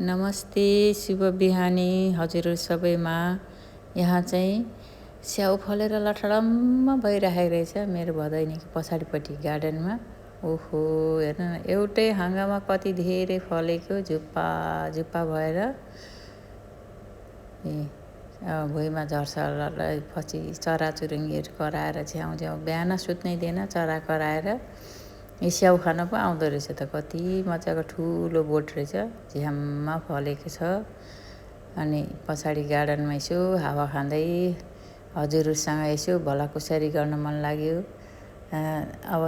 नमस्ते शुभ बिहानी हजुर सबैमा। यहाँ चाहिँ स्याउ फलेर लठडम्म भइरहेको रहेछ मेरो भदैनीको पछाडिपट्टि गार्डनमा। ओहो हेर्नु न, एउटै हाँगामा कति धेरै फलेको झुप्पा झुप्पा भएर भुइँमा झर्छ। पछि चराचुरुङ्गीहरू कराएर झ्याउँ झ्याउँ बिहान सुत्नै दिएन, चरा कराएर यो स्याउ खान पो आउँदो रहेछ त। कति मजाको ठुलो बोट रहेछ, झ्याममा फलेको छ। अनि पछाडि गार्डनमा यसो हावा खाँदै हजुरसँग यसो भलाकुसारी गर्न मन लाग्यो। अब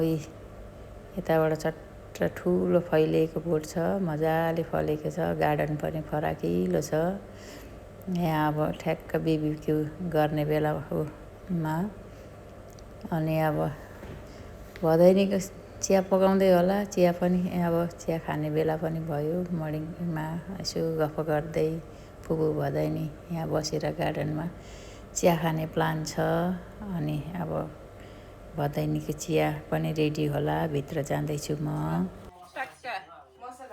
यताबाट चट्ट ठुलो फैलिएको बोट छ, मजाले फलेको छ। गार्डन पनि फराकिलो छ। यहाँ अब ठ्याक्क बिबिक्यू गर्ने बेलामा अनि अब भदैनीको चिया पकाउँदै होला। चिया पनि अब चिया खाने बेला पनि भयो। मर्निङमा यसो गफ गर्दै फुपू भदैनी यहाँ बसेर गार्डनमा चिया खाने प्लान छ। अनि अब भदैनीको चिया पनि रेडी होला, भित्र जाँदैछु म।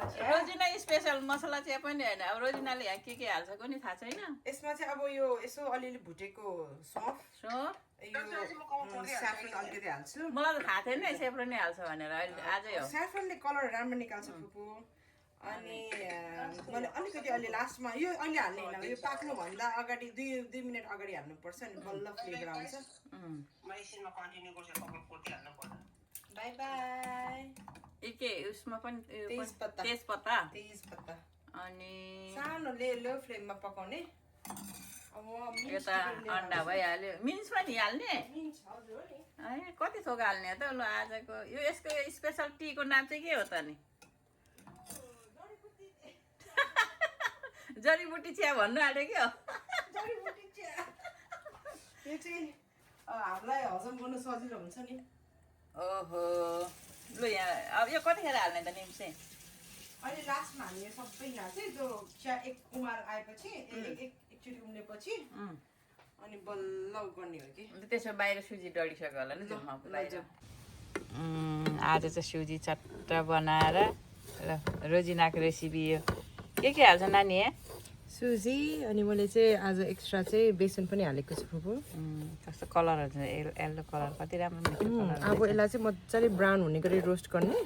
रोजिना स्पेसल मसला चिया पनि होइन। अब रोजिनाले यहाँ के हाल्छ कुनै थाहा छैन। यसमा चाहिँ अब यो यसो अलिअलि भुटेको सौँफ, स्याफ्रन अलिकति हाल्छु। मलाई त थाहा थिएन स्याफ्रन नै हाल्छ भनेर, आजै हो। स्याफ्रनले कलर राम्रो निकाल्छ फुपू। अनि मैले अलिकति अहिले लास्टमा यो अहिले हाल्ने होइन, यो पाक्नुभन्दा अगाडि दुई मिनट अगाडि हाल्नुपर्छ, अनि बल्ल फ्लेभर आउँछ। By by. के उसमा पनि तेजपत्ता अनि सानो लो फ्लेममा पकाउने। यो त अन्डा भइहाल्यो। मिन्स पनि हाल्ने है, कति थोक हाल्ने त ल आजको यो। यसको स्पेसल टीको नाम चाहिँ के हो त नि? जडीबुटी चिया भन्नु आँट्यो क्या हो। जडीबुटी चिया यो चाहिँ हामीलाई हजम गर्नु सजिलो हुन्छ नि। ओहो लु यहाँ अब यो कतिखेर हाल्ने त निम चाहिँ? अहिले लास्टमा हामीले सबै यहाँ चाहिँ त्यो चिया एक उमाल आएपछि एकचोटि उम्लेपछि अनि बल्ल गर्ने हो कि। त्यसो बाहिर सुजी डढिसक्यो होला नि झुलमा। आज चाहिँ सुजी चट्ट बनाएर रोजिनाको रेसिपी यो। के हाल्छ नानी यहाँ? सुजी अनि मैले चाहिँ आज एक्स्ट्रा चाहिँ बेसन पनि हालेको छु फुपू। कस्तो कलरहरू छ, येल्लो कलर, कति राम्रो मिठो कलर। अब यसलाई चाहिँ मजाले ब्राउन हुने गरी रोस्ट गर्ने।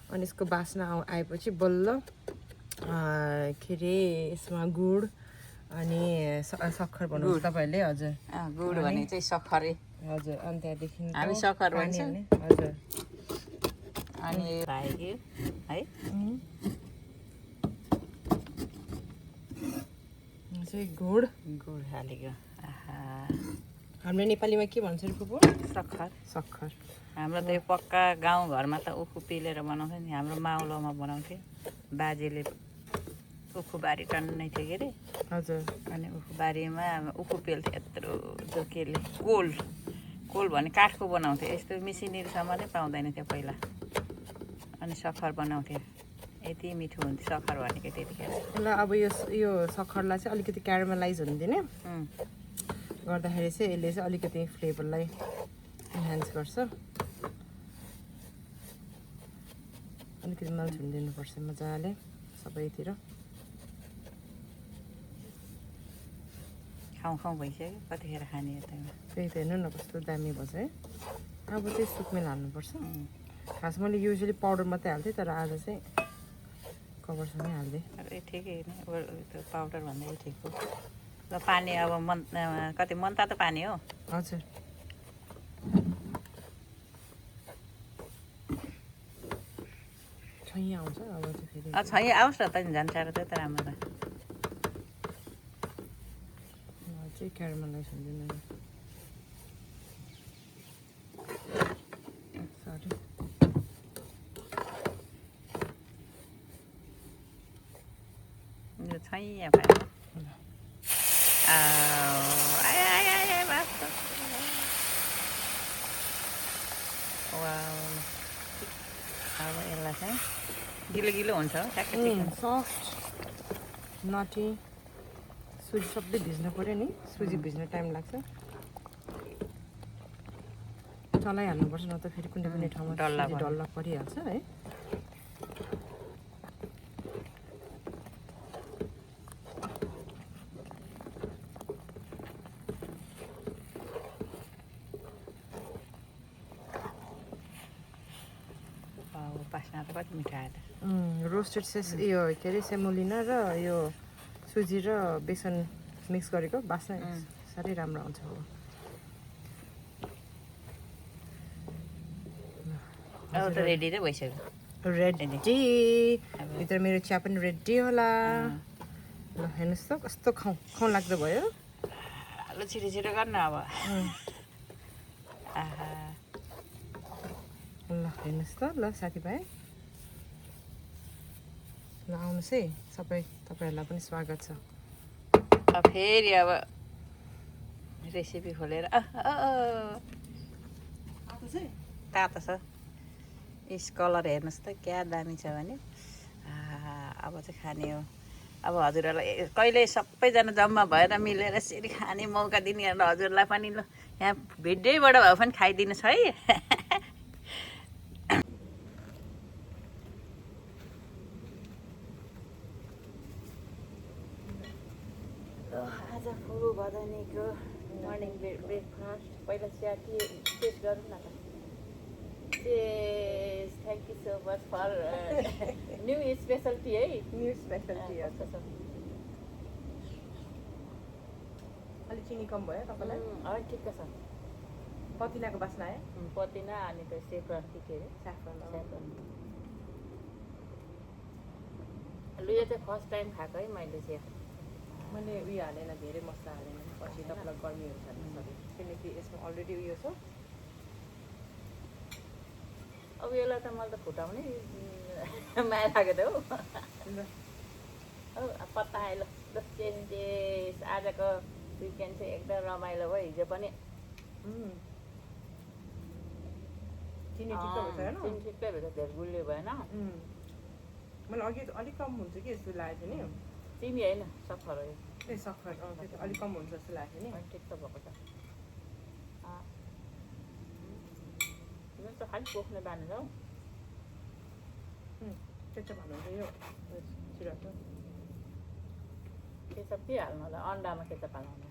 अनि यसको बास्ना आएपछि बल्ल के अरे यसमा गुड अनि सक्खर बनाउँछ तपाईँहरूले। हजुर गुड भने चाहिँ सक्खरै। हजुर अनि त्यहाँदेखि हामी सक्खर भन्छ। हजुर अनि राखेको है चाहिँ गुड हालेको। हाम्रो नेपालीमा के भन्छ फुपू? सक्खर। हाम्रो त यो पक्का गाउँघरमा त उखु पिलेर बनाउँथ्यो नि। हाम्रो माउलोमा बनाउँथ्यो बाजेले। उखुबारी टन्नै थियो के अरे। हजुर। अनि उखुबारीमा उखु पेल्थ्यो यत्रो जोकेले। कोल भने काठको बनाउँथ्यो। यस्तो मिसिनरीसम्म नै पाउँदैन थियो पहिला। अनि सक्खर बनाउँथ्यो। यति मिठो हुन्थ्यो सक्खर भनेको त्यतिखेर। ल अब यो सक्खरलाई चाहिँ अलिकति क्यारामलाइज हुन दिने। गर्दाखेरि चाहिँ यसले चाहिँ अलिकति फ्लेभरलाई इन्हान्स गर्छ। अलिकति मेल्ट हुन दिनुपर्छ मजाले सबैतिर। खाउँ भइसक्यो, कतिखेर खाने यता? त्यही त हेर्नु न कस्तो दामी भन्छ है। अब चाहिँ सुकमेल हाल्नुपर्छ। खास मैले युजली पाउडर मात्रै हाल्थेँ, तर आज चाहिँ कभरसँगै हाल्दै। ठिकै नै, पाउडर भन्दा यो ठिक हो। ल पानी अब कति मनतातो पानी हो? हजुर। छैया आउँछ अब चाहिँ फेरि। छैया आओस् न त नि, झन् साह्रो त्यो त राम्रो त। चाहिँ क्यारामलाइज हुँदैन। सरी। यो छैया भयो। अब यसलाई चाहिँ गिलो हुन्छ हो ठ्याक्कै। सफ्ट नटी सुजी सबै भिज्नु पऱ्यो नि। सुजी भिज्न टाइम लाग्छ। चलाइहाल्नुपर्छ, न त फेरि कुनै ठाउँमा डल्ला परिहाल्छ है। त कति मिठो आयो त रोस्टेड यो के अरे सेमोलिना र यो सुजी र बेसन मिक्स गरेको बास्ना साह्रै राम्रो आउँछ हो अब त रेडी नै भइसक्यो रेडी भित्र मेरो चिया पनि रेडी होला ल हेर्नुहोस् त कस्तो खाउँ लाग्दो भयो ल छिटो छिटो गर्नु अब आहा ल हेर्नुहोस् त ल साथीभाइ ल आउनुहोस् है सबै तपाईँहरूलाई पनि स्वागत छ अब फेरि अब रेसिपी खोलेर तातो छ यस कलर हेर्नुहोस् त क्या दामी छ भने अब चाहिँ खाने हो अब हजुरहरूलाई कहिले सबैजना जम्मा भएर मिलेर यसरी खाने मौका दिने हजुरलाई पनि ल यहाँ भिडियोबाट भए पनि खाइदिनु छ है आजको भदनीको मर्निङ ब्रेकफास्ट पहिला चिया टेस्ट गरौँ न त thank you so much for new speciality है न्यू स्पेसलिटी अलिक चिनी कम भयो तपाईँलाई ठिक्क छ पतिनाको बास्ना आयो पतिना अनि त सेफ्रन के अरे स्याफ्रन लु यो चाहिँ फर्स्ट टाइम खाएको है मैले चाहिँ मैले उयो हालेन धेरै मसला हालेन पछि तपाईँलाई गर्मी हुन्छ सरी किनकि यसमा अलरेडी उयो छ अब यसलाई त मैले त फुटाउनै माया लागेको हो पत्ता आयो ल चेन्जेस आजको विकेन्ड चाहिँ एकदम रमाइलो भयो हिजो पनि चिनी ठिक्क हुन्छ होइन चिनी ठिक्कै भेट धेरै गुलियो भएन मलाई अघि अलिक कम हुन्छ कि जस्तो लागेको थियो नि चिनी होइन सफर हो ए सफर अलिक कम हुन्छ जस्तो लाग्यो नि ठिक्क भएको छ त खालि पोख्ने बानी हौ केचप हाल्नुहुन्छ यो सिरप केचप के हाल्नु होला अन्डामा केचप हाल्नु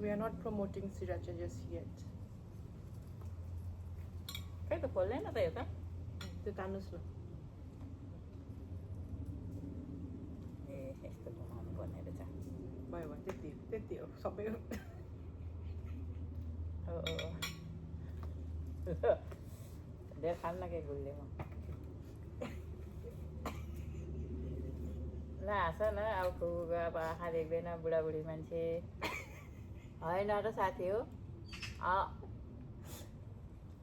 We are not promoting sriracha just yet. खै त खोल्दैन त यो त त्यो तान्नुहोस् न ए यस्तो बनाउनु पर्ने रहेछ भयो त्यति हो सबै हो धेरै खान्न के गुल्ले म ल हाँस न अब खुगा अब आँखा देख्दैन बुढाबुढी मान्छे होइन र साथी हो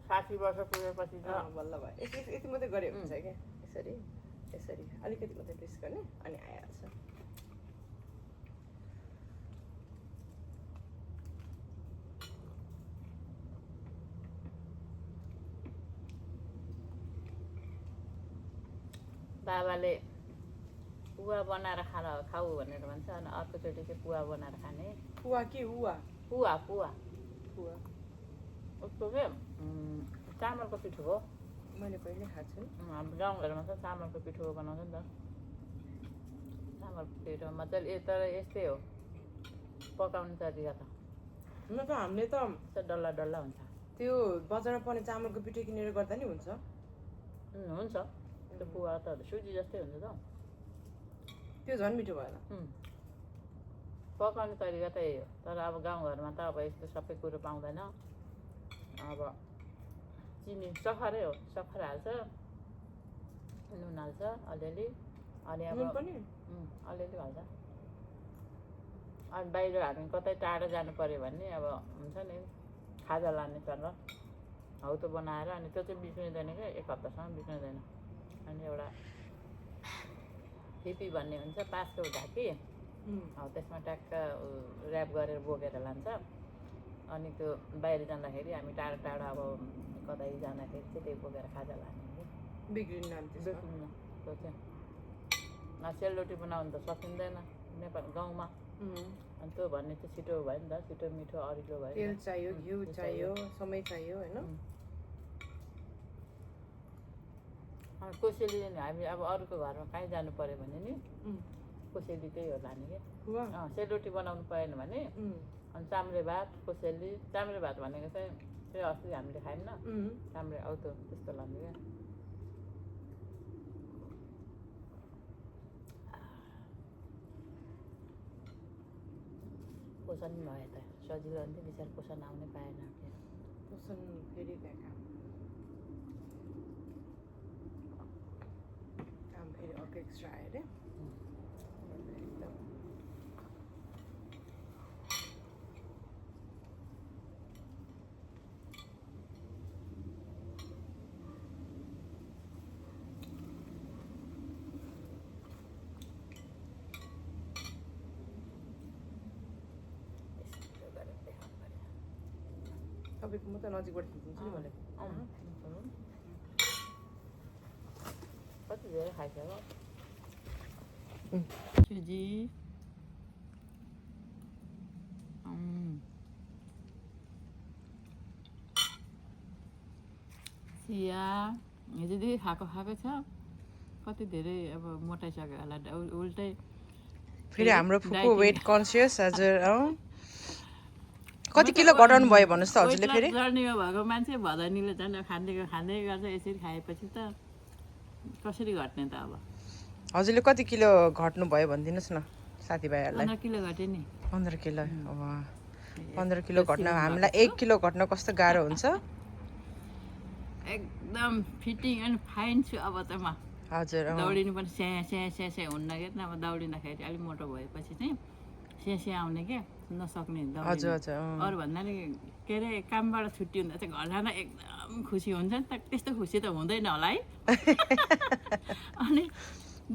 60 वर्ष पुगेपछि त बल्ल भयो यति मात्रै गरे हुन्छ क्या यसरी अलिकति मात्रै प्रेस गर्ने अनि आइहाल्छ बाबाले पुवा बनाएर खाऊ भनेर भन्छ अनि अर्कोचोटि चाहिँ पुवा बनाएर खाने पुवा कि उवा पुवा पुवा पुवा उसको के चामलको पिठो हो मैले कहिले खाएको छु हाम्रो गाउँघरमा त चामलको पिठो बनाउँछ नि त चामलको पिठो मजाले तर यस्तै हो पकाउने तरिका त न त हामीले त डल्ला डल्ला हुन्छ त्यो बजारमा पाउने चामलको पिठो किनेर गर्दा नि हुन्छ हुन्छ त्यो पुवा त सुजी जस्तै हुन्छ त त्यो झन् मिठो भएन पकाउने तरिका त यही हो तर अब गाउँघरमा त अब यस्तो सबै कुरो पाउँदैन अब चिनी सखरै हो सखर हाल्छ नुन हाल्छ अलिअलि अनि अब अलिअलि हाल्छ अनि बाहिर हामी कतै टाढो जानु पऱ्यो भने अब हुन्छ नि खाजा लाने चल्ल हौ त बनाएर अनि त्यो चाहिँ बिग्रिँदैन क्या एक हप्तासम्म बिग्रिँदैन अनि एउटा हिपी भन्ने हुन्छ 500 ढाकी हौ त्यसमा ट्याक्क ऱ्याप गरेर बोकेर लान्छ अनि त्यो बाहिर जाँदाखेरि हामी टाढो टाढो अब कतै जाँदाखेरि चाहिँ त्यही बोकेर खाजा लाने बिग्रिन्न त्यो चाहिँ सेलरोटी बनाउनु त सकिँदैन नेपाल गाउँमा अनि त्यो भन्ने चाहिँ छिटो भयो नि त छिटो मिठो अरिलो भयो तेल चाहियो घिउ चाहियो समय चाहियो होइन कोसेली हामी अब अरूको घरमा कहीँ जानु पऱ्यो भने नि कोसेली त्यही हो लाने कि सेलरोटी बनाउनु पाएन भने अनि चाम्रे भात कोसेली चाम्रे भात भनेको चाहिँ त्यो अस्ति हामीले खायौँ न चाम्रे औ त्यो त्यस्तो लाग्यो क्या पोषण भयो त सजिलो हुन्थ्यो बिचार पोषण आउनै पाएन पोषण फेरि काम फेरि अर्को एक्स्ट्रा आयो अरे एकदम तपाईँको म त नजिकबाट खिचिदिन्छु नि मलाई कति धेरै खाइसक्यो सुजी चिया हिजोदेखि खाएको छ कति धेरै अब मोटाइसक्यो होला उल्टै फेरि हाम्रो फुपू वेट कन्सियस हजुर कति किलो घटाउनु भयो भन्नुहोस् त हजुरले फेरि जर्नीमा भएको मान्छे भदनीले झन् खाँदै गर्छ यसरी खाएपछि त कसरी घट्ने त अब हजुरले कति किलो घट्नु भयो भनिदिनुहोस् न साथीभाइहरूलाई 15 किलो घटे नि 15 किलो 15 किलो घट्न हामीलाई 1 किलो घट्न कस्तो गाह्रो हुन्छ एकदम फिटिङ एन्ड फाइन छु अब त म हजुर दौडिनु पनि स्या हुन्न क्या अब दौडिँदाखेरि अलिक मोटो भएपछि चाहिँ स्या आउने क्या नसक्ने हजुर हजुर अरू भन्दा नि के अरे कामबाट छुट्टी हुँदा चाहिँ घर जाँदा एकदम खुसी हुन्छ नि त त्यस्तो खुसी त हुँदैन होला है अनि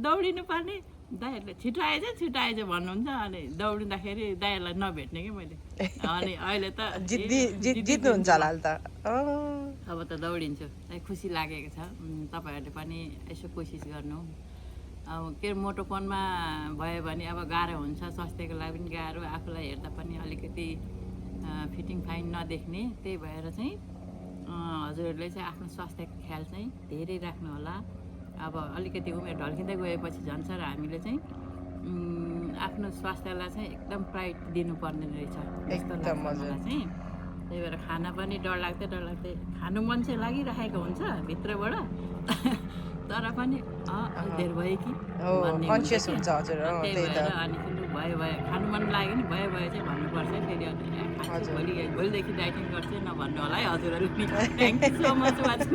दौडिनु पर्ने दाइहरूले छिटो आएछ भन्नुहुन्छ अनि दौडिँदाखेरि दाइहरूलाई नभेट्ने कि मैले अनि अहिले त जित्नुहुन्छ होला त अब त दौडिन्छु खुसी लागेको छ तपाईँहरूले पनि यसो कोसिस गर्नु अब के मोटोपनमा भयो भने अब गाह्रो हुन्छ स्वास्थ्यको लागि पनि गाह्रो आफूलाई हेर्दा पनि अलिकति फिटिङ फाइन नदेख्ने त्यही भएर चाहिँ हजुरहरूले चाहिँ आफ्नो स्वास्थ्यको ख्याल चाहिँ धेरै राख्नु होला अब अलिकति उमेर ढल्किँदै गएपछि झन् सर हामीले चाहिँ आफ्नो स्वास्थ्यलाई चाहिँ एकदम प्राइड दिनुपर्ने रहेछ यस्तो लाग्छ मलाई चाहिँ त्यही भएर खाना पनि डर लाग्दै खानु मन चाहिँ लागिरहेको हुन्छ भित्रबाट तर पनि धेर भयो कि कन्सियस हुन्छ हजुर त्यही भएर अनि भयो खानु मन लाग्यो नि भयो चाहिँ भन्नुपर्छ फेरि भोलिदेखि डाइटिङ गर्छु नभन्नु होला है हजुरहरूले thank you so much watching